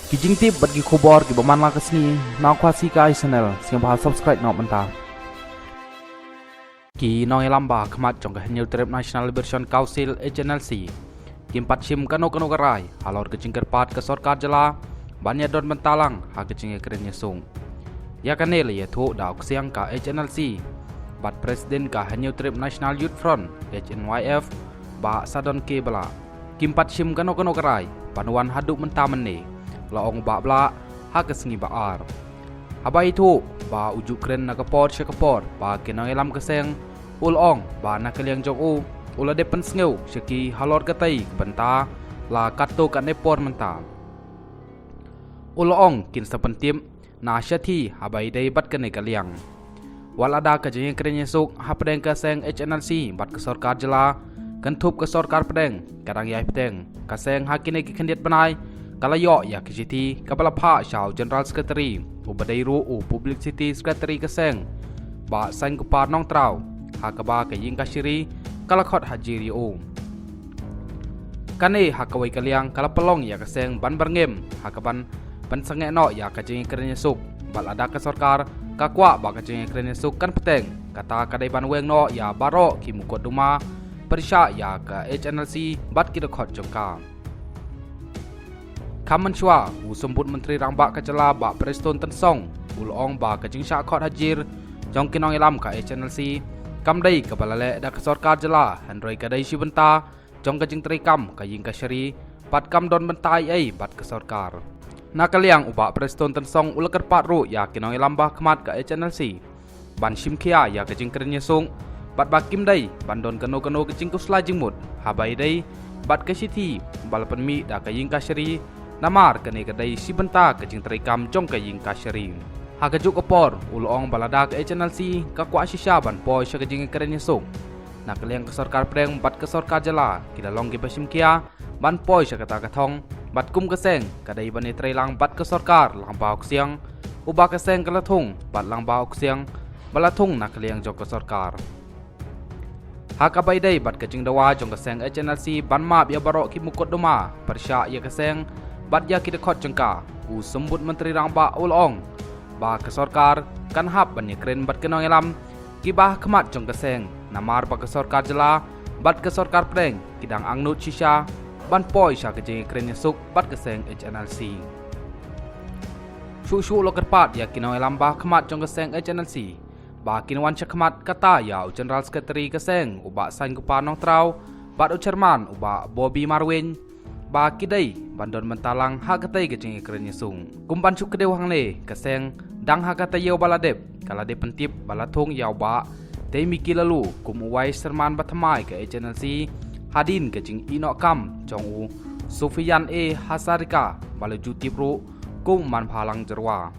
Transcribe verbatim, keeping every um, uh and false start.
Ki jingtip bad ki khubor kiba man la ka sngi na Khasi Ka Ai Channel, sngewbha subscribe noh mynta. Ki nongïalam ba khmat jong ka Hynñiewtrep National Liberation Council, H N L C, kim pat shim kano kano ka rai halor ka jingkyrpad ka sorkar jylla ban ïadon bynta lang ha ka jingïakren ïasuk. Ïa kane la ïathuh da u ksiang ka H N L C bad President ka Hynñiewtrep National Youth Front, H N Y F, Bah Sadon K Bala. Kim pat shim kano kano ka rai ban wan haduh mynta mynne, la ong Bah Bala ha ka sngi ba ar. Haba ïathuh ba u ju kren na ka por sha ka por ba ki nongïalam ka seng, u la ong ba na ka liang jong u, u la dep pynsngew sha ki halor katei ka bynta la katto katne por mynta. U la ong kin sa pyntip na shathie haba ïadei bad kane ka liang. Wat lada ka jingïakren ïasuk hapdeng ka seng H N L C bad ka sorkar jylla, kynthup ka sorkar pdeng ka dang ïai bteng, ka seng ha kine ki khyndiat bnai ka la ïoh ïa ka shithi kaba la phah sha u General Secretary, uba dei ruh u Publicity Secretary ka seng, Bah Sainkupar Nongtraw, ha kaba ka Ïingkashari ka la khot hajir ïa u. Kane ha kawei ka liang ka la pynlong ïa ka seng ban byrngem ha kaban pynsangeh noh ïa ka jingïakren ïasuk. Bad lada ka sorkar ka kwah ba ka jingïakren ïasuk kan bteng, kata ka dei ban weng noh ïa baroh ki mukotduma pyrshah ïa ka H N L C bad ki dkhot jong ka. Kham mynshuwa, u Symbud Myntri Rangbah ka jylla Bah Prestone Tynsong u la ong ba ka jingshah khot hajir jong ki nongïalam ka H N L C kam dei kaba la leh da ka sorkar jylla, hynrei ka dei shi bynta jong ka jingtreikam ka Ïingkashari, bad kam don bynta ei ei bad ka sorkar. Na ka liang u Bah Prestone Tynsong u la kyrpad ruh ïa ki nongïalam ba khmat ka H N L C ban shim khia ïa ka jingkren ïasuk, bad ba kim dei ban don kano kano ka jingkhuslai jingmut haba ïadei bad ka shithi ba la pynmih da ka Ïingkashari, namar kane ka dei shi bynta ka jingtreikam jong ka Ïingkashari. Ha kajuh ka por u la ong ba lada ka H N L C ka kwah shisha ban poi sha ka jingïakren ïasuk, na ka liang ka sorkar pdeng bad ka sorkar jylla ki la long kiba shim khia ban poi sha kata ka thong, bad kum ka seng ka dei ban ïatreilang bad ka sorkar lyngba u ksiang uba ka seng ka la thung, bad lyngba u ksiang ba la thung na ka liang jong ka sorkar. Ha kaba ïadei bad ka jingdawa jong ka seng H N L C ban map ïa baroh ki mukotduma pyrshah ïa ka seng bad ïa ki dkhot jong ka, u Symbud Myntri Rangbah u la ong ba ka sorkar kan hap ban ïakren bad ki nongïalam kiba ha khmat jong ka seng, namar ba ka sorkar jylla bad ka sorkar pdeng ki dang angnud shisha ban poi sha ka jingïakren ïasuk bad ka seng H N L C. Shuh shuh u la kyrpad ïa ki nongïalam ba ha khmat jong ka seng H N L C ba kin wan sha khmat, kata ïa u General Secretary ka seng u Bah Sainkupar Nongtraw bad u Chairman u Bah Bobby Marwein, ba ki dei ban don bynta lang ha katei ka jingïakren ïasuk. Kum ban shu kdew hangne, ka seng dang ha ka taïew ba la dep, ka la dep pyntip ba la thung ïa u Bah Teimiki Lalu kum u Vice Chairman ba thymmai ka H N L C, hadien ka jingïehnoh kam jong u Sufian A Hazarika ba la ju tip ruh kum u manbhalang jyrwa.